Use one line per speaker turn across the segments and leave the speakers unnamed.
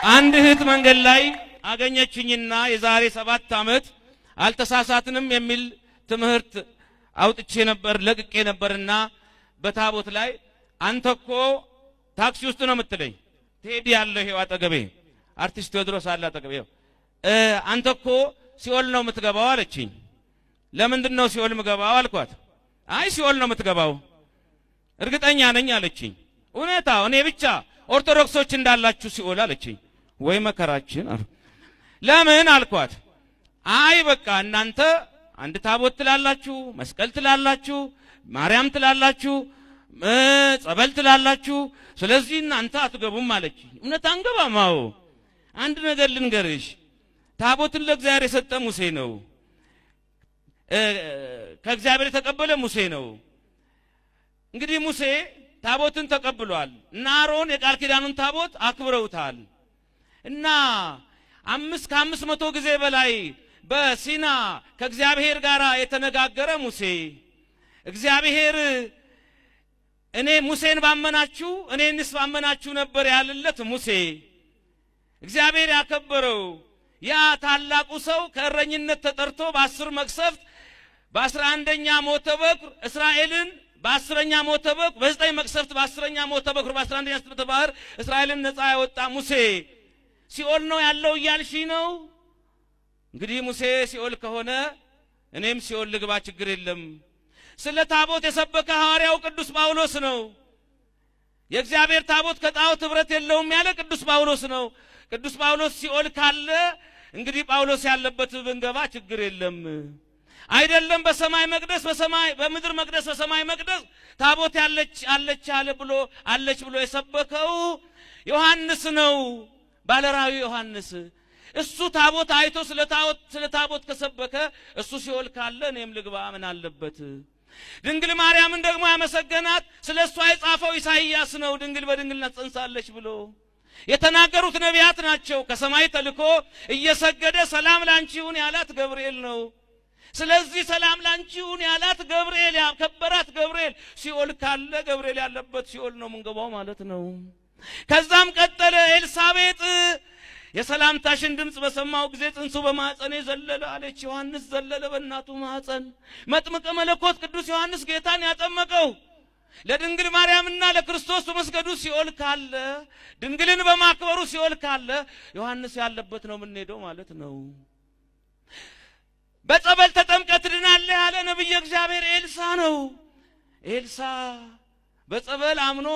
አንድ እህት መንገድ ላይ አገኘችኝና የዛሬ 7 ዓመት አልተሳሳትንም የሚል ትምህርት አውጥቼ ነበር፣ ለቅቄ ነበርና በታቦት ላይ አንተ እኮ ታክሲ ውስጥ ነው የምትለኝ። ቴዲ ያለ ይሄው አጠገቤ፣ አርቲስት ቴዎድሮስ አለ አጠገቤ። አንተ እኮ ሲኦል ነው የምትገባው አለችኝ። ለምንድን ነው ሲኦል የምገባው አልኳት። አይ ሲኦል ነው የምትገባው እርግጠኛ ነኝ አለችኝ። እውነታ እኔ ብቻ ኦርቶዶክሶች እንዳላችሁ ሲኦል አለችኝ። ወይ መከራችን አሉ። ለምን አልኳት። አይ በቃ እናንተ አንድ ታቦት ትላላችሁ፣ መስቀል ትላላችሁ፣ ማርያም ትላላችሁ፣ ጸበል ትላላችሁ። ስለዚህ እናንተ አትገቡም አለችኝ። እውነት አንገባም። አዎ አንድ ነገር ልንገርሽ፣ ታቦትን ለእግዚአብሔር የሰጠ ሙሴ ነው። ከእግዚአብሔር የተቀበለ ሙሴ ነው። እንግዲህ ሙሴ ታቦትን ተቀብሏል እና አሮን የቃል ኪዳኑን ታቦት አክብረውታል እና 500 ጊዜ በላይ በሲና ከእግዚአብሔር ጋር የተነጋገረ ሙሴ፣ እግዚአብሔር እኔ ሙሴን ባመናችሁ እኔንስ ባመናችሁ ነበር ያለለት ሙሴ፣ እግዚአብሔር ያከበረው ያ ታላቁ ሰው ከእረኝነት ተጠርቶ በ10 መቅሰፍት በ11ኛ ሞተ በኩር እስራኤልን፣ በ10ኛ ሞተ በኩር፣ በ9 መቅሰፍት በ10ኛ ሞተ በኩር በ11ኛ ስጥመተ ባህር እስራኤልን ነፃ ያወጣ ሙሴ ሲኦል ነው ያለው እያልሽ ነው? እንግዲህ ሙሴ ሲኦል ከሆነ እኔም ሲኦል ልግባ፣ ችግር የለም። ስለ ታቦት የሰበከ ሐዋርያው ቅዱስ ጳውሎስ ነው። የእግዚአብሔር ታቦት ከጣዖት ኅብረት የለውም ያለ ቅዱስ ጳውሎስ ነው። ቅዱስ ጳውሎስ ሲኦል ካለ እንግዲህ ጳውሎስ ያለበት ብንገባ ችግር የለም። አይደለም በሰማይ መቅደስ በሰማይ በምድር መቅደስ በሰማይ መቅደስ ታቦት ያለች አለች አለ ብሎ አለች ብሎ የሰበከው ዮሐንስ ነው፣ ባለራዕዩ ዮሐንስ። እሱ ታቦት አይቶ ስለ ታቦት ከሰበከ እሱ ሲኦል ካለ እኔም ልግባ፣ ምን አለበት? ድንግል ማርያምን ደግሞ ያመሰገናት ስለ እሷ የጻፈው ኢሳይያስ ነው። ድንግል በድንግልና ትጸንሳለች ብሎ የተናገሩት ነቢያት ናቸው። ከሰማይ ተልኮ እየሰገደ ሰላም ላንቺ ይሁን ያላት ገብርኤል ነው። ስለዚህ ሰላም ላንቺ ይሁን ያላት ገብርኤል፣ ያከበራት ገብርኤል ሲኦል ካለ ገብርኤል ያለበት ሲኦል ነው ምንገባው ማለት ነው። ከዛም ቀጠለ። ኤልሳቤጥ የሰላምታሽን ድምፅ በሰማው ጊዜ ጽንሱ በማኅፀኔ ዘለለ አለች። ዮሐንስ ዘለለ በእናቱ ማኅፀን። መጥምቀ መለኮት ቅዱስ ዮሐንስ ጌታን ያጠመቀው ለድንግል ማርያምና ለክርስቶስ በመስገዱ ሲኦል ካለ፣ ድንግልን በማክበሩ ሲኦል ካለ ዮሐንስ ያለበት ነው የምንሄደው ማለት ነው። በጸበል ተጠምቀህ ትድናለህ ያለ ነቢየ እግዚአብሔር ኤልሳ ነው። ኤልሳ በጸበል አምኖ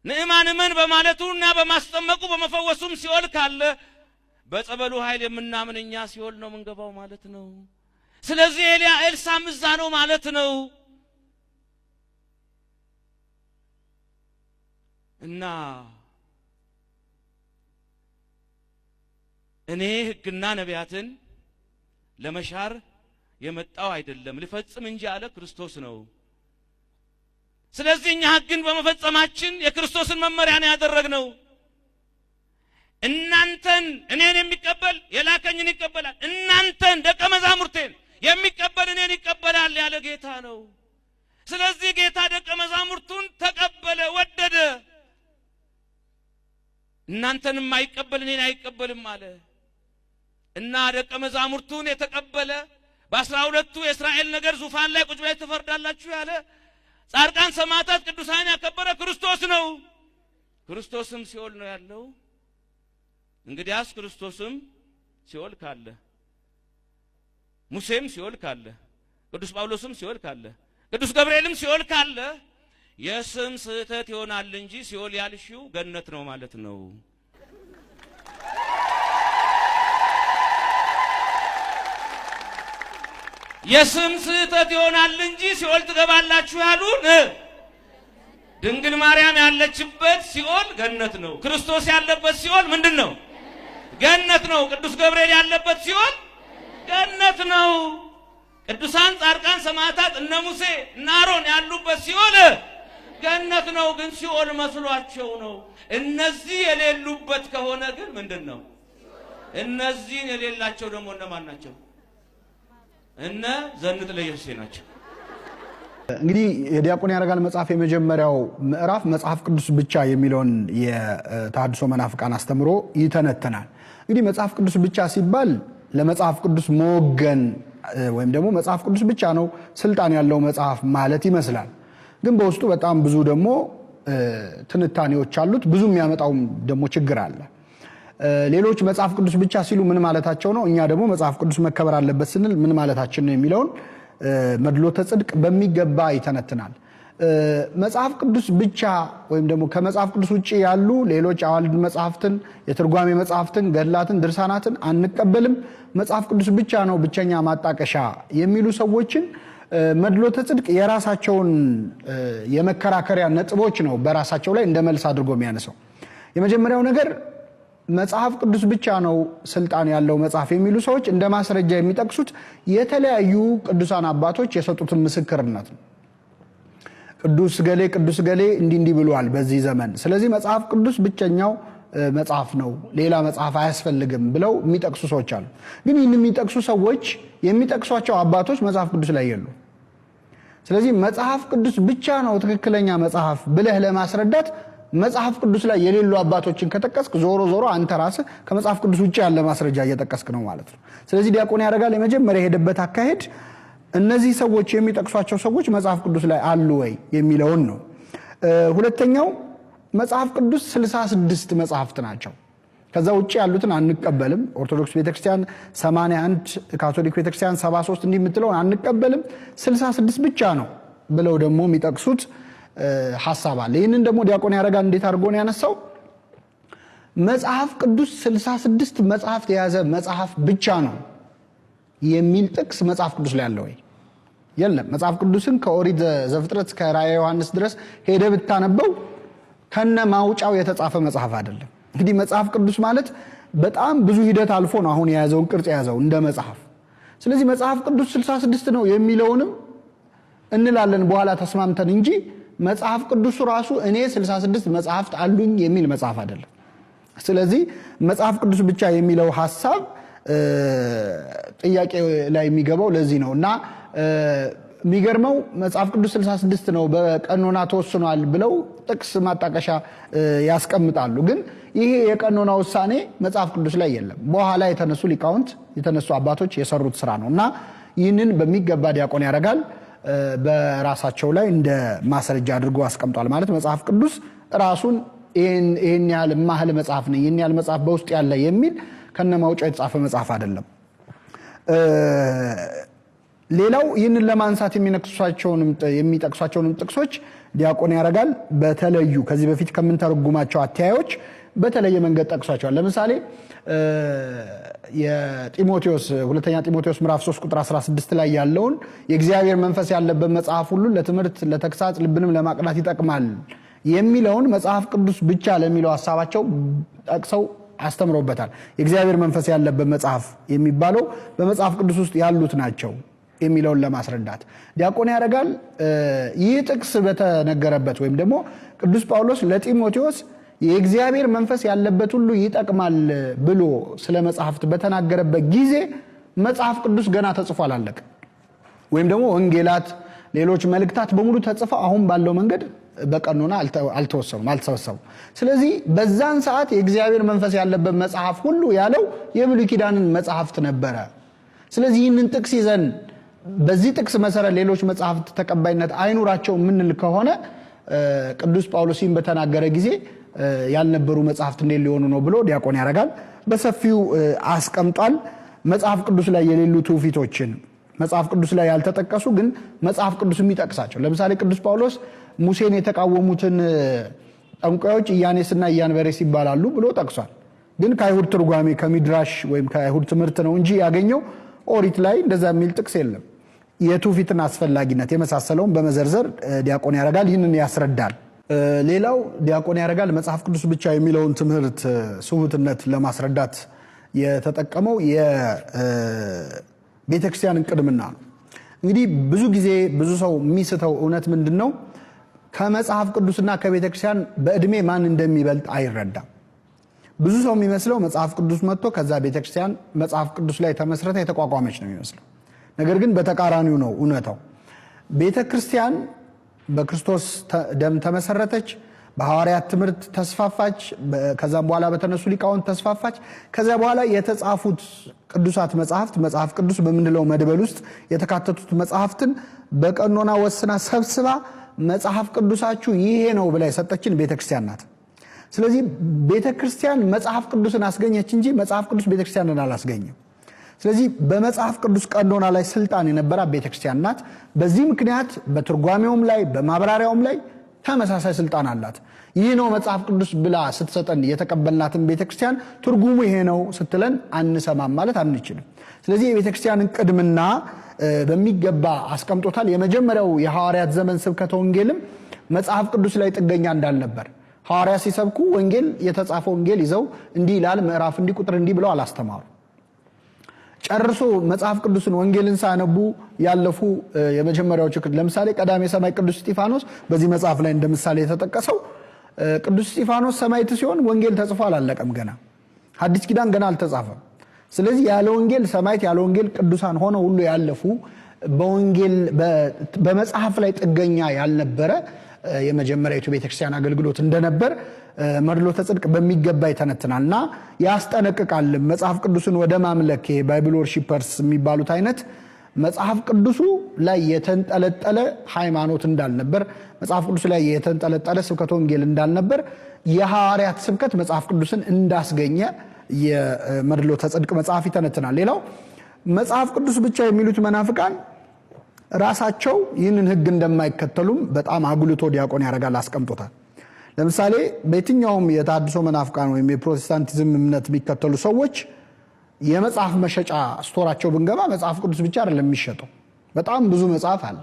ንዕማን እመን በማለቱና በማስጠመቁ በመፈወሱም ሲኦል ካለ በጸበሉ ኃይል የምናምን እኛ ሲኦል ነው የምንገባው ማለት ነው። ስለዚህ ኤልሳም እዛ ነው ማለት ነው። እና እኔ ሕግና ነቢያትን ለመሻር የመጣው አይደለም ልፈጽም እንጂ አለ ክርስቶስ ነው። ስለዚህ እኛ ሕግን በመፈጸማችን የክርስቶስን መመሪያ ነው ያደረግነው። እናንተን እኔን የሚቀበል የላከኝን ይቀበላል፣ እናንተን ደቀ መዛሙርቴን የሚቀበል እኔን ይቀበላል ያለ ጌታ ነው። ስለዚህ ጌታ ደቀ መዛሙርቱን ተቀበለ፣ ወደደ። እናንተን የማይቀበል እኔን አይቀበልም አለ እና ደቀ መዛሙርቱን የተቀበለ በ12ቱ የእስራኤል ነገር ዙፋን ላይ ቁጭ ብላችሁ ትፈርዳላችሁ ያለ ጻድቃን፣ ሰማዕታት፣ ቅዱሳን ያከበረ ክርስቶስ ነው። ክርስቶስም ሲኦል ነው ያለው። እንግዲያስ ክርስቶስም ሲኦል ካለ፣ ሙሴም ሲኦል ካለ፣ ቅዱስ ጳውሎስም ሲኦል ካለ፣ ቅዱስ ገብርኤልም ሲኦል ካለ የስም ስህተት ይሆናል እንጂ ሲኦል ያልሽው ገነት ነው ማለት ነው። የስም ስህተት ይሆናል እንጂ ሲኦል ትገባላችሁ ያሉን ድንግል ማርያም ያለችበት ሲኦል ገነት ነው። ክርስቶስ ያለበት ሲኦል ምንድን ነው? ገነት ነው። ቅዱስ ገብርኤል ያለበት ሲኦል ገነት ነው። ቅዱሳን ጻድቃን ሰማዕታት እነ ሙሴ እነ አሮን ያሉበት ሲኦል ገነት ነው። ግን ሲኦል መስሏቸው ነው። እነዚህ የሌሉበት ከሆነ ግን ምንድን ነው? እነዚህን የሌላቸው ደግሞ እነማን ናቸው? እነ ዘንጥ ለኢየሱሴ ናቸው።
እንግዲህ የዲያቆን ያረጋል መጽሐፍ የመጀመሪያው ምዕራፍ መጽሐፍ ቅዱስ ብቻ የሚለውን የተሐድሶ መናፍቃን አስተምሮ ይተነትናል። እንግዲህ መጽሐፍ ቅዱስ ብቻ ሲባል ለመጽሐፍ ቅዱስ መወገን ወይም ደግሞ መጽሐፍ ቅዱስ ብቻ ነው ስልጣን ያለው መጽሐፍ ማለት ይመስላል። ግን በውስጡ በጣም ብዙ ደግሞ ትንታኔዎች አሉት። ብዙ የሚያመጣውም ደግሞ ችግር አለ። ሌሎች መጽሐፍ ቅዱስ ብቻ ሲሉ ምን ማለታቸው ነው? እኛ ደግሞ መጽሐፍ ቅዱስ መከበር አለበት ስንል ምን ማለታችን ነው የሚለውን መድሎተ ጽድቅ በሚገባ ይተነትናል። መጽሐፍ ቅዱስ ብቻ ወይም ደግሞ ከመጽሐፍ ቅዱስ ውጭ ያሉ ሌሎች አዋልድ መጽሐፍትን፣ የትርጓሜ መጽሐፍትን፣ ገድላትን፣ ድርሳናትን አንቀበልም፣ መጽሐፍ ቅዱስ ብቻ ነው ብቸኛ ማጣቀሻ የሚሉ ሰዎችን መድሎተ ጽድቅ የራሳቸውን የመከራከሪያ ነጥቦች ነው በራሳቸው ላይ እንደ መልስ አድርጎ የሚያነሳው። የመጀመሪያው ነገር መጽሐፍ ቅዱስ ብቻ ነው ስልጣን ያለው መጽሐፍ የሚሉ ሰዎች እንደ ማስረጃ የሚጠቅሱት የተለያዩ ቅዱሳን አባቶች የሰጡትን ምስክርነት ነው። ቅዱስ ገሌ ቅዱስ ገሌ እንዲህ እንዲህ ብሏል በዚህ ዘመን፣ ስለዚህ መጽሐፍ ቅዱስ ብቸኛው መጽሐፍ ነው፣ ሌላ መጽሐፍ አያስፈልግም ብለው የሚጠቅሱ ሰዎች አሉ። ግን ይህን የሚጠቅሱ ሰዎች የሚጠቅሷቸው አባቶች መጽሐፍ ቅዱስ ላይ የሉ። ስለዚህ መጽሐፍ ቅዱስ ብቻ ነው ትክክለኛ መጽሐፍ ብለህ ለማስረዳት መጽሐፍ ቅዱስ ላይ የሌሉ አባቶችን ከጠቀስክ ዞሮ ዞሮ አንተ ራስህ ከመጽሐፍ ቅዱስ ውጭ ያለ ማስረጃ እየጠቀስክ ነው ማለት ነው። ስለዚህ ዲያቆን ያረጋል የመጀመሪያ የሄደበት አካሄድ እነዚህ ሰዎች የሚጠቅሷቸው ሰዎች መጽሐፍ ቅዱስ ላይ አሉ ወይ የሚለውን ነው። ሁለተኛው መጽሐፍ ቅዱስ 66 መጽሐፍት ናቸው። ከዛ ውጭ ያሉትን አንቀበልም። ኦርቶዶክስ ቤተክርስቲያን 81፣ ካቶሊክ ቤተክርስቲያን 73 እንዲህ የምትለውን አንቀበልም፣ 66 ብቻ ነው ብለው ደግሞ የሚጠቅሱት ሐሳብ አለ። ይህንን ደግሞ ዲያቆን ያረጋል እንዴት አድርጎ ነው ያነሳው? መጽሐፍ ቅዱስ 66 መጽሐፍት የያዘ መጽሐፍ ብቻ ነው የሚል ጥቅስ መጽሐፍ ቅዱስ ላይ አለ ወይ? የለም። መጽሐፍ ቅዱስን ከኦሪት ዘፍጥረት እስከ ራእየ ዮሐንስ ድረስ ሄደ ብታነበው ከነ ማውጫው የተጻፈ መጽሐፍ አይደለም። እንግዲህ መጽሐፍ ቅዱስ ማለት በጣም ብዙ ሂደት አልፎ ነው አሁን የያዘውን ቅርጽ የያዘው እንደ መጽሐፍ። ስለዚህ መጽሐፍ ቅዱስ 66 ነው የሚለውንም እንላለን በኋላ ተስማምተን እንጂ መጽሐፍ ቅዱሱ ራሱ እኔ 66 መጽሐፍት አሉኝ የሚል መጽሐፍ አይደለም። ስለዚህ መጽሐፍ ቅዱስ ብቻ የሚለው ሐሳብ ጥያቄ ላይ የሚገባው ለዚህ ነው። እና የሚገርመው መጽሐፍ ቅዱስ 66 ነው በቀኖና ተወስኗል ብለው ጥቅስ ማጣቀሻ ያስቀምጣሉ። ግን ይሄ የቀኖና ውሳኔ መጽሐፍ ቅዱስ ላይ የለም። በኋላ የተነሱ ሊቃውንት የተነሱ አባቶች የሰሩት ስራ ነው። እና ይህንን በሚገባ ዲያቆን ያረጋል በራሳቸው ላይ እንደ ማስረጃ አድርጎ አስቀምጧል። ማለት መጽሐፍ ቅዱስ ራሱን ይሄን ያህል ማህል መጽሐፍ ነው፣ ይሄን ያህል መጽሐፍ በውስጥ ያለ የሚል ከነማውጫው የተጻፈ መጽሐፍ አይደለም። ሌላው ይህንን ለማንሳት የሚጠቅሷቸውንም ጥቅሶች ዲያቆን ያረጋል በተለዩ ከዚህ በፊት ከምንተረጉማቸው አተያዮች በተለየ መንገድ ጠቅሷቸዋል። ለምሳሌ የጢሞቴዎስ ሁለተኛ ጢሞቴዎስ ምዕራፍ 3 ቁጥር 16 ላይ ያለውን የእግዚአብሔር መንፈስ ያለበት መጽሐፍ ሁሉ ለትምህርት፣ ለተግሳጽ፣ ልብንም ለማቅናት ይጠቅማል የሚለውን መጽሐፍ ቅዱስ ብቻ ለሚለው ሐሳባቸው ጠቅሰው አስተምሮበታል። የእግዚአብሔር መንፈስ ያለበት መጽሐፍ የሚባለው በመጽሐፍ ቅዱስ ውስጥ ያሉት ናቸው የሚለውን ለማስረዳት ዲያቆን ያረጋል ይህ ጥቅስ በተነገረበት ወይም ደግሞ ቅዱስ ጳውሎስ ለጢሞቴዎስ የእግዚአብሔር መንፈስ ያለበት ሁሉ ይጠቅማል ብሎ ስለ መጽሐፍት በተናገረበት ጊዜ መጽሐፍ ቅዱስ ገና ተጽፎ አላለቀም። ወይም ደግሞ ወንጌላት፣ ሌሎች መልእክታት በሙሉ ተጽፈው አሁን ባለው መንገድ በቀኖና አልተወሰኑም፣ አልተሰበሰቡም። ስለዚህ በዛን ሰዓት የእግዚአብሔር መንፈስ ያለበት መጽሐፍ ሁሉ ያለው የብሉይ ኪዳንን መጽሐፍት ነበረ። ስለዚህ ይህንን ጥቅስ ይዘን በዚህ ጥቅስ መሰረት ሌሎች መጽሐፍት ተቀባይነት አይኑራቸው የምንል ከሆነ ቅዱስ ጳውሎስ ይህን በተናገረ ጊዜ ያልነበሩ መጽሐፍት እንዴት ሊሆኑ ነው ብሎ ዲያቆን ያረጋል በሰፊው አስቀምጧል። መጽሐፍ ቅዱስ ላይ የሌሉ ትውፊቶችን፣ መጽሐፍ ቅዱስ ላይ ያልተጠቀሱ ግን መጽሐፍ ቅዱስ የሚጠቅሳቸው፣ ለምሳሌ ቅዱስ ጳውሎስ ሙሴን የተቃወሙትን ጠንቋዮች ኢያኔስና ኢያንበሬስ ይባላሉ ብሎ ጠቅሷል። ግን ከአይሁድ ትርጓሜ ከሚድራሽ ወይም ከአይሁድ ትምህርት ነው እንጂ ያገኘው ኦሪት ላይ እንደዛ የሚል ጥቅስ የለም። የትውፊትን አስፈላጊነት የመሳሰለውን በመዘርዘር ዲያቆን ያረጋል ይህንን ያስረዳል። ሌላው ዲያቆን ያረጋል መጽሐፍ ቅዱስ ብቻ የሚለውን ትምህርት ስሁትነት ለማስረዳት የተጠቀመው የቤተክርስቲያንን ቅድምና ነው። እንግዲህ ብዙ ጊዜ ብዙ ሰው የሚስተው እውነት ምንድነው? ከመጽሐፍ ቅዱስና ከቤተክርስቲያን በእድሜ ማን እንደሚበልጥ አይረዳም። ብዙ ሰው የሚመስለው መጽሐፍ ቅዱስ መጥቶ ከዛ ቤተክርስቲያን መጽሐፍ ቅዱስ ላይ ተመስርታ የተቋቋመች ነው የሚመስለው። ነገር ግን በተቃራኒው ነው እውነታው። ቤተ ክርስቲያን በክርስቶስ ደም ተመሰረተች፣ በሐዋርያት ትምህርት ተስፋፋች፣ ከዛም በኋላ በተነሱ ሊቃውንት ተስፋፋች። ከዚያ በኋላ የተጻፉት ቅዱሳት መጽሐፍት መጽሐፍ ቅዱስ በምንለው መድበል ውስጥ የተካተቱት መጽሐፍትን በቀኖና ወስና ሰብስባ መጽሐፍ ቅዱሳችሁ ይሄ ነው ብላ የሰጠችን ቤተ ክርስቲያን ናት። ስለዚህ ቤተ ክርስቲያን መጽሐፍ ቅዱስን አስገኘች እንጂ መጽሐፍ ቅዱስ ቤተ ክርስቲያንን አላስገኘም። ስለዚህ በመጽሐፍ ቅዱስ ቀኖና ላይ ስልጣን የነበራት ቤተ ክርስቲያን ናት። በዚህ ምክንያት በትርጓሜውም ላይ በማብራሪያውም ላይ ተመሳሳይ ስልጣን አላት። ይህ ነው መጽሐፍ ቅዱስ ብላ ስትሰጠን የተቀበልናትን ቤተ ክርስቲያን ትርጉሙ ይሄ ነው ስትለን አንሰማም ማለት አንችልም። ስለዚህ የቤተ ክርስቲያንን ቅድምና በሚገባ አስቀምጦታል። የመጀመሪያው የሐዋርያት ዘመን ስብከተ ወንጌልም መጽሐፍ ቅዱስ ላይ ጥገኛ እንዳልነበር ሐዋርያት ሲሰብኩ ወንጌል የተጻፈ ወንጌል ይዘው እንዲህ ይላል ምዕራፍ እንዲህ ቁጥር እንዲህ ብለው አላስተማሩ። ጨርሶ መጽሐፍ ቅዱስን ወንጌልን ሳያነቡ ያለፉ የመጀመሪያዎቹ ለምሳሌ ቀዳሜ ሰማዕት ቅዱስ እስጢፋኖስ በዚህ መጽሐፍ ላይ እንደ ምሳሌ የተጠቀሰው ቅዱስ እስጢፋኖስ ሰማዕት ሲሆን ወንጌል ተጽፎ አላለቀም፣ ገና ሐዲስ ኪዳን ገና አልተጻፈም። ስለዚህ ያለ ወንጌል ሰማዕት ያለ ወንጌል ቅዱሳን ሆነው ሁሉ ያለፉ በወንጌል በመጽሐፍ ላይ ጥገኛ ያልነበረ የመጀመሪያዊቱ ቤተክርስቲያን አገልግሎት እንደነበር መድሎተ ጽድቅ በሚገባ ይተነትናል እና ያስጠነቅቃል። መጽሐፍ ቅዱስን ወደ ማምለክ Bible worshippers የሚባሉት አይነት መጽሐፍ ቅዱሱ ላይ የተንጠለጠለ ሃይማኖት እንዳልነበር፣ መጽሐፍ ቅዱሱ ላይ የተንጠለጠለ ስብከተ ወንጌል እንዳልነበር፣ የሐዋርያት ስብከት መጽሐፍ ቅዱስን እንዳስገኘ የመድሎተ ጽድቅ መጽሐፍ ይተነትናል። ሌላው መጽሐፍ ቅዱስ ብቻ የሚሉት መናፍቃን ራሳቸው ይህንን ሕግ እንደማይከተሉም በጣም አጉልቶ ዲያቆን ያረጋል አስቀምጦታል። ለምሳሌ በየትኛውም የተሐድሶ መናፍቃን ወይም የፕሮቴስታንቲዝም እምነት የሚከተሉ ሰዎች የመጽሐፍ መሸጫ store ኣቸው ብንገባ መጽሐፍ ቅዱስ ብቻ አይደለም የሚሸጠው፣ በጣም ብዙ መጽሐፍ አለ።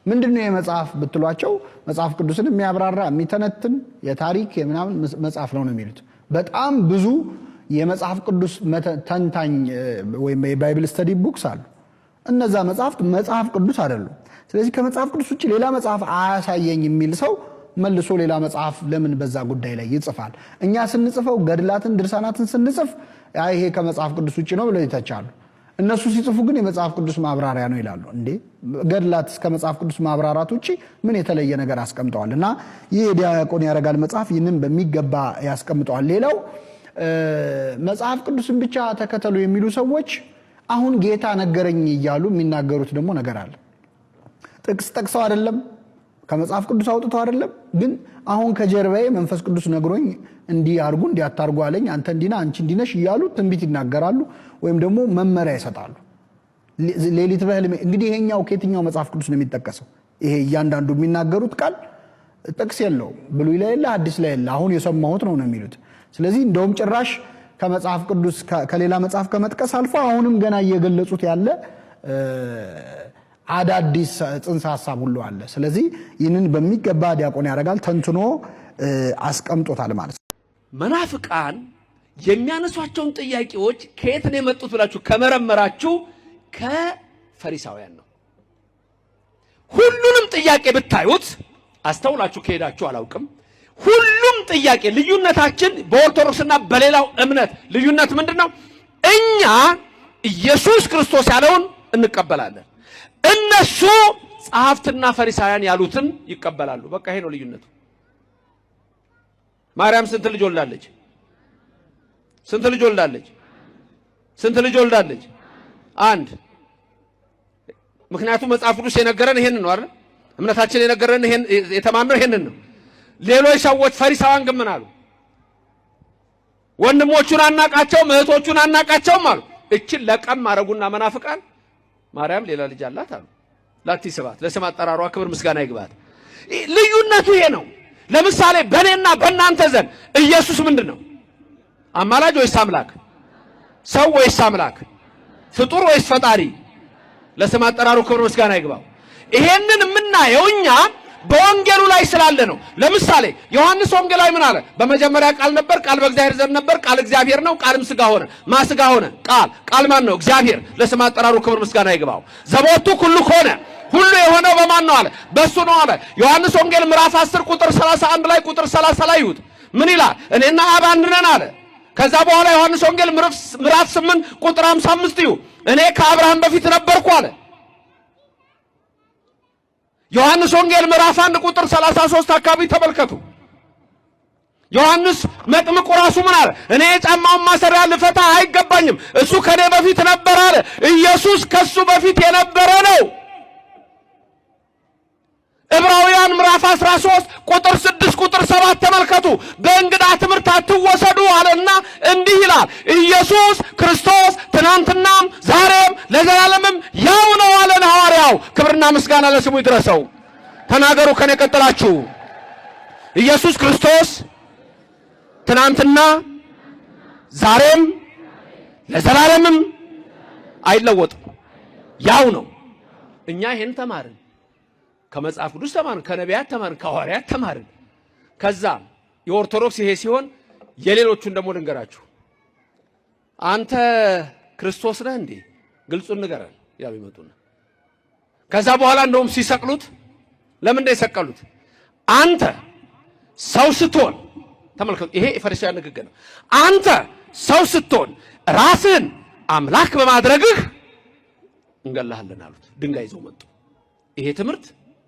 ምንድነው የመጽሐፍ ብትሏቸው መጽሐፍ ቅዱስን የሚያብራራ የሚተነትን የታሪክ የምናምን መጽሐፍ ነው ነው የሚሉት። በጣም ብዙ የመጽሐፍ ቅዱስ ተንታኝ ወይም የ Bible study books አሉ። እነዛ መጽሐፍት መጽሐፍ ቅዱስ አይደሉም። ስለዚህ ከመጽሐፍ ቅዱስ ውጭ ሌላ መጽሐፍ አያሳየኝ የሚል ሰው መልሶ ሌላ መጽሐፍ ለምን በዛ ጉዳይ ላይ ይጽፋል? እኛ ስንጽፈው ገድላትን ድርሳናትን ስንጽፍ አይ ይሄ ከመጽሐፍ ቅዱስ ውጭ ነው ብለው ይተቻሉ። እነሱ ሲጽፉ ግን የመጽሐፍ ቅዱስ ማብራሪያ ነው ይላሉ። እንዴ ገድላት እስከ መጽሐፍ ቅዱስ ማብራራት ውጭ ምን የተለየ ነገር አስቀምጠዋል? እና ይህ የዲያቆን ያረጋል መጽሐፍ ይህንን በሚገባ ያስቀምጠዋል። ሌላው መጽሐፍ ቅዱስን ብቻ ተከተሉ የሚሉ ሰዎች አሁን ጌታ ነገረኝ እያሉ የሚናገሩት ደግሞ ነገር አለ። ጥቅስ ጠቅሰው አይደለም፣ ከመጽሐፍ ቅዱስ አውጥተው አይደለም፣ ግን አሁን ከጀርባዬ መንፈስ ቅዱስ ነግሮኝ እንዲህ አድርጉ እንዲህ አታርጉ አለኝ፣ አንተ እንዲህ ነህ አንቺ እንዲህ ነሽ እያሉ ትንቢት ይናገራሉ ወይም ደግሞ መመሪያ ይሰጣሉ። ሌሊት በህልሜ እንግዲህ ይሄኛው ከየትኛው መጽሐፍ ቅዱስ ነው የሚጠቀሰው? ይሄ እያንዳንዱ የሚናገሩት ቃል ጥቅስ የለውም። ብሉይ ላይ የለ፣ አዲስ ላይ የለ፣ አሁን የሰማሁት ነው ነው የሚሉት። ስለዚህ እንደውም ጭራሽ ከመጽሐፍ ቅዱስ ከሌላ መጽሐፍ ከመጥቀስ አልፎ አሁንም ገና እየገለጹት ያለ አዳዲስ ጽንሰ ሐሳብ ሁሉ አለ። ስለዚህ ይህንን በሚገባ ዲያቆን ያረጋል ተንትኖ አስቀምጦታል ማለት ነው።
መናፍቃን የሚያነሷቸውን ጥያቄዎች ከየት ነው የመጡት ብላችሁ ከመረመራችሁ ከፈሪሳውያን ነው። ሁሉንም ጥያቄ ብታዩት አስተውላችሁ ከሄዳችሁ አላውቅም፣ ሁሉም ጥያቄ ልዩነታችን በኦርቶዶክስና በሌላው እምነት ልዩነት ምንድነው? እኛ ኢየሱስ ክርስቶስ ያለውን እንቀበላለን፣ እነሱ ጸሐፍትና ፈሪሳውያን ያሉትን ይቀበላሉ። በቃ ይሄ ነው ልዩነቱ። ማርያም ስንት ልጅ ወልዳለች? ስንት ልጅ ወልዳለች? ስንት ልጅ ወልዳለች? አንድ። ምክንያቱም መጽሐፍ ቅዱስ የነገረን ይሄንን ነው አይደል? እምነታችን የነገረን ይሄን የተማርነው ይሄንን ነው። ሌሎች ሰዎች ፈሪሳውያን ግን ምን አሉ? ወንድሞቹን አናቃቸውም፣ እህቶቹን አናቃቸውም አሉ። እችን ለቀም አረጉና መናፍቃን ማርያም ሌላ ልጅ አላት አሉ። ላቲ ስብሐት ለስም አጠራሯ ክብር ምስጋና ይግባት። ልዩነቱ ይሄ ነው። ለምሳሌ በእኔና በእናንተ ዘንድ ኢየሱስ ምንድን ነው? አማላጅ ወይስ አምላክ? ሰው ወይስ አምላክ? ፍጡር ወይስ ፈጣሪ? ለስም አጠራሩ ክብር ምስጋና ይግባው። ይሄንን የምናየው እኛ በወንጌሉ ላይ ስላለ ነው። ለምሳሌ ዮሐንስ ወንጌላዊ ምን አለ? በመጀመሪያ ቃል ነበር፣ ቃል በእግዚአብሔር ዘንድ ነበር፣ ቃል እግዚአብሔር ነው፣ ቃልም ስጋ ሆነ። ማ ስጋ ሆነ? ቃል። ቃል ማን ነው? እግዚአብሔር። ለስም አጠራሩ ክብር ምስጋና ይግባው። ዘቦቱ ኩሉ ከሆነ ሁሉ የሆነው በማን ነው አለ? በሱ ነው አለ። ዮሐንስ ወንጌል ምዕራፍ 10 ቁጥር 31 ላይ ቁጥር 30 ላይ ይዩት። ምን ይላል? እኔና አብ አንድ ነን አለ። ከዛ በኋላ ዮሐንስ ወንጌል ምዕራፍ 8 ቁጥር 55 እዩ። እኔ ከአብርሃም በፊት ነበርኩ አለ። ዮሐንስ ወንጌል ምዕራፍ 1 ቁጥር 33 አካባቢ ተመልከቱ። ዮሐንስ መጥምቁ ራሱ ምን አለ? እኔ የጫማውን ማሰሪያ ልፈታ አይገባኝም፣ እሱ ከኔ በፊት ነበር አለ። ኢየሱስ ከሱ በፊት የነበረ ነው። ዕብራውያን ምዕራፍ 13 ቁጥር 6 ቁጥር 7 ተመልከቱ። በእንግዳ ትምህርት አትወሰዱ አለና እንዲህ ይላል፣ ኢየሱስ ክርስቶስ ትናንትናም ዛሬም ለዘላለምም ያው ነው አለን ሐዋርያው። ክብርና ምስጋና ለስሙ ይድረሰው። ተናገሩ ከኔ ቀጥላችሁ። ኢየሱስ ክርስቶስ ትናንትና ዛሬም ለዘላለምም አይለወጥም፣ ያው ነው። እኛ ይሄን ተማርን፣ ከመጽሐፍ ቅዱስ ተማርን፣ ከነቢያት ተማርን፣ ከሐዋርያት ተማርን። ከዛ የኦርቶዶክስ ይሄ ሲሆን የሌሎቹን ደግሞ ልንገራችሁ። አንተ ክርስቶስ ነህ እንዴ? ግልጹን ንገረን ያሉ ይመጡና ከዛ በኋላ እንደውም ሲሰቅሉት ለምን እንደሰቀሉት አንተ ሰው ስትሆን ተመልከቱ፣ ይሄ የፈሪሳውያን ንግግር ነው። አንተ ሰው ስትሆን ራስህን አምላክ በማድረግህ እንገላሃለን አሉት። ድንጋይ ይዘው መጡ። ይሄ ትምህርት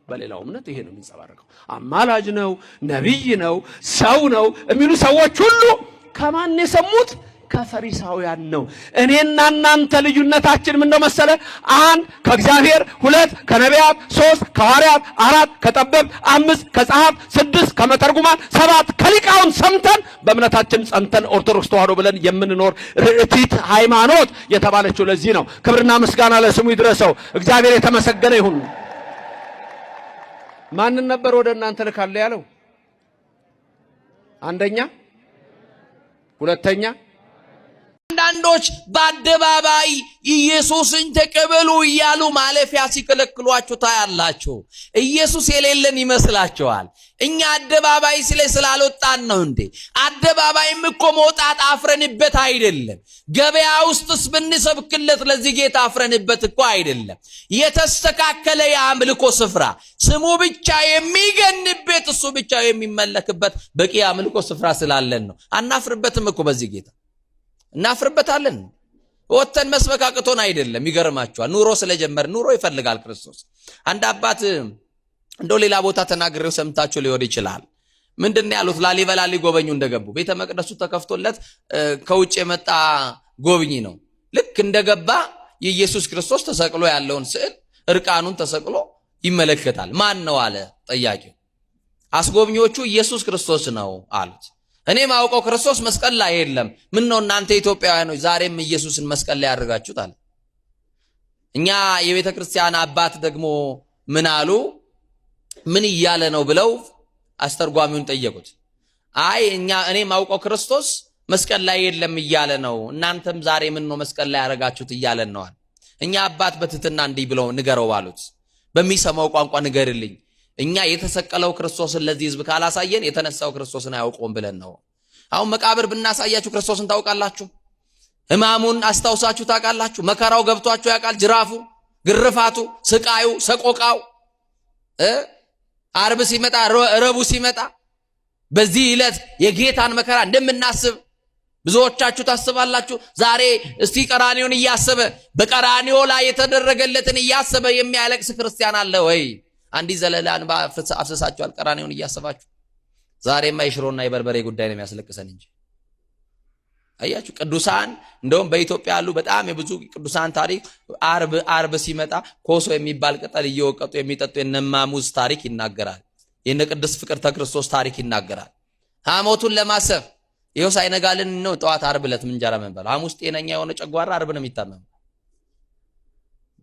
በሌላው እምነት ይሄ ነው የሚንጸባረቀው። አማላጅ ነው፣ ነቢይ ነው፣ ሰው ነው የሚሉ ሰዎች ሁሉ ከማን የሰሙት? ከፈሪሳውያን ነው። እኔና እናንተ ልዩነታችን ምን ነው መሰለ? አንድ ከእግዚአብሔር፣ ሁለት ከነቢያት፣ ሶስት ከሐዋርያት፣ አራት ከጠበብት፣ አምስት ከጸሐፍት፣ ስድስት ከመተርጉማን፣ ሰባት ከሊቃውንት ሰምተን በእምነታችን ጸንተን ኦርቶዶክስ ተዋሕዶ ብለን የምንኖር ርዕቲት ሃይማኖት የተባለችው ለዚህ ነው። ክብርና ምስጋና ለስሙ ይድረሰው። እግዚአብሔር የተመሰገነ ይሁን። ማንን ነበር ወደ እናንተ ልካለሁ ያለው? አንደኛ፣ ሁለተኛ።
አንዳንዶች በአደባባይ ኢየሱስን ተቀበሉ እያሉ ማለፊያ ሲከለክሏችሁ ታያላችሁ። ኢየሱስ የሌለን ይመስላችኋል። እኛ አደባባይ ስላልወጣን ነው እንዴ? አደባባይም እኮ መውጣት አፍረንበት አይደለም። ገበያ ውስጥስ ብንሰብክለት ለዚህ ጌታ አፍረንበት እኮ አይደለም። የተስተካከለ የአምልኮ ስፍራ ስሙ ብቻ የሚገንበት እሱ ብቻ የሚመለክበት በቂ የአምልኮ ስፍራ ስላለን ነው። አናፍርበትም እኮ በዚህ ጌታ እናፍርበታለን። ወጥተን መስበክ አቅቶን አይደለም። ይገርማችኋል። ኑሮ ስለጀመር ኑሮ ይፈልጋል ክርስቶስ። አንድ አባት እንደው ሌላ ቦታ ተናግሬው ሰምታችሁ ሊሆን ይችላል። ምንድን ነው ያሉት? ላሊበላ ሊጎበኙ እንደገቡ ቤተ መቅደሱ ተከፍቶለት ከውጭ የመጣ ጎብኚ ነው። ልክ እንደገባ የኢየሱስ ክርስቶስ ተሰቅሎ ያለውን ስዕል እርቃኑን ተሰቅሎ ይመለከታል። ማን ነው አለ ጠያቂው። አስጎብኚዎቹ ኢየሱስ ክርስቶስ ነው አሉት። እኔ ማውቀው ክርስቶስ መስቀል ላይ የለም። ምን ነው እናንተ ኢትዮጵያውያኖች ዛሬም ኢየሱስን መስቀል ላይ ያደርጋችሁት አለ። እኛ የቤተ ክርስቲያን አባት ደግሞ ምን አሉ? ምን እያለ ነው ብለው አስተርጓሚውን ጠየቁት። አይ እኔ ማውቀው ክርስቶስ መስቀል ላይ የለም እያለ ነው። እናንተም ዛሬ ምን ነው መስቀል ላይ ያደርጋችሁት እያለን ነዋል። እኛ አባት በትህትና እንዲህ ብለው ንገረው አሉት። በሚሰማው ቋንቋ ንገርልኝ። እኛ የተሰቀለው ክርስቶስን ለዚህ ሕዝብ ካላሳየን የተነሳው ክርስቶስን አያውቀውም ብለን ነው። አሁን መቃብር ብናሳያችሁ ክርስቶስን ታውቃላችሁ? ሕማሙን አስታውሳችሁ ታውቃላችሁ? መከራው ገብቷችሁ ያውቃል? ጅራፉ፣ ግርፋቱ፣ ስቃዩ፣ ሰቆቃው ዓርብ ሲመጣ ረቡዕ ሲመጣ በዚህ ዕለት የጌታን መከራ እንደምናስብ ብዙዎቻችሁ ታስባላችሁ። ዛሬ እስቲ ቀራንዮን እያሰበ በቀራንዮ ላይ የተደረገለትን እያሰበ የሚያለቅስ ክርስቲያን አለ ወይ? አንዲት ዘለላ እንባ አፍስሳችኋል ቀራንዮን እያሰባችሁ። ዛሬማ የሽሮና የበርበሬ ጉዳይ ነው የሚያስለቅሰን እንጂ። አያችሁ ቅዱሳን እንደውም በኢትዮጵያ ያሉ በጣም የብዙ ቅዱሳን ታሪክ ዓርብ ዓርብ ሲመጣ ኮሶ የሚባል ቅጠል እየወቀጡ የሚጠጡ የነማሙዝ ታሪክ ይናገራል። የነ ቅድስት ፍቅርተ ክርስቶስ ታሪክ ይናገራል። ሐሞቱን ለማሰብ ይኸው ሳይነጋልን ነው ጠዋት ዓርብ ዕለት እንጀራ መንበላ። ሐሙስ ጤነኛ የሆነ ጨጓራ ዓርብ ነው የሚታመመው።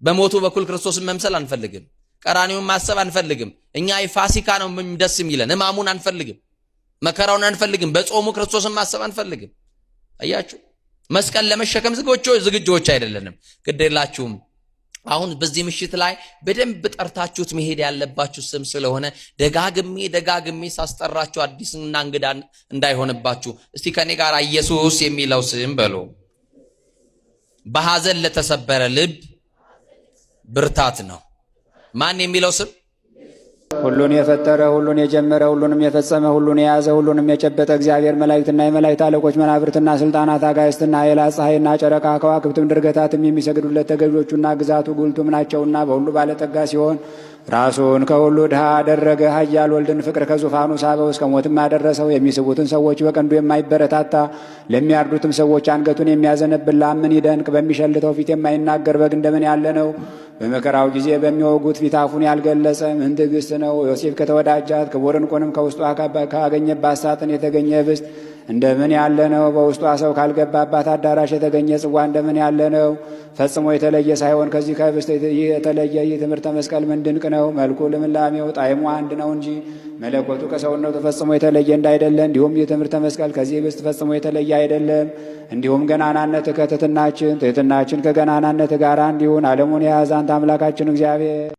በሞቱ በኩል ክርስቶስን መምሰል አንፈልግም። ቀራኒውን ማሰብ አንፈልግም። እኛ የፋሲካ ነው ደስ የሚለን። ሕማሙን አንፈልግም። መከራውን አንፈልግም። በጾሙ ክርስቶስን ማሰብ አንፈልግም። አያችሁ መስቀል ለመሸከም ዝግጁዎች አይደለንም። ግድ የላችሁም። አሁን በዚህ ምሽት ላይ በደንብ ጠርታችሁት መሄድ ያለባችሁ ስም ስለሆነ ደጋግሜ ደጋግሜ ሳስጠራችሁ አዲስና እንግዳ እንዳይሆንባችሁ እስቲ ከኔ ጋር ኢየሱስ የሚለው ስም በሉ። በሐዘን ለተሰበረ ልብ ብርታት ነው። ማን የሚለው ስም?
ሁሉን የፈጠረ፣ ሁሉን የጀመረ፣ ሁሉንም የፈጸመ፣ ሁሉን የያዘ፣ ሁሉንም የጨበጠ እግዚአብሔር መላእክትና የመላእክት አለቆች መናብርትና ስልጣናት አጋዕዝትና ኃይላት ፀሐይና ጨረቃ ከዋክብትም ድርገታትም የሚሰግዱለት ተገዦቹና ግዛቱ ጉልቱም ናቸውና በሁሉ ባለጠጋ ሲሆን ራሱን ከሁሉ ድሃ አደረገ። ኃያል ወልድን ፍቅር ከዙፋኑ ሳበው፣ እስከ ሞትም አደረሰው። የሚስቡትን ሰዎች በቀንዱ የማይበረታታ፣ ለሚያርዱትም ሰዎች አንገቱን የሚያዘነብል ላም ምን ይደንቅ! በሚሸልተው ፊት የማይናገር በግ እንደምን ያለ ነው! በመከራው ጊዜ በሚወጉት ፊት አፉን ያልገለጸ ምን ትዕግስት ነው! ዮሴፍ ከተወዳጃት ክቡር ዕንቁንም ከውስጧ ካገኘባት ሳጥን የተገኘ ህብስት እንደምን ያለ ነው! በውስጧ ሰው ካልገባባት አዳራሽ የተገኘ ጽዋ እንደምን ያለ ነው! ፈጽሞ የተለየ ሳይሆን ከዚህ ከህብስት የተለየ ይህ ትምህርተ መስቀል ምን ድንቅ ነው! መልኩ፣ ልምላሜው፣ ጣዕሙ አንድ ነው እንጂ መለኮቱ ከሰውነቱ ፈጽሞ የተለየ እንዳይደለ እንዲሁም ይህ ትምህርተ መስቀል ከዚህ ህብስት ፈጽሞ የተለየ አይደለም። እንዲሁም ገናናነት ከትሕትናችን፣ ትሕትናችን ከገናናነት ጋር እንዲሁን ዓለሙን የያዘ አንተ አምላካችን እግዚአብሔር።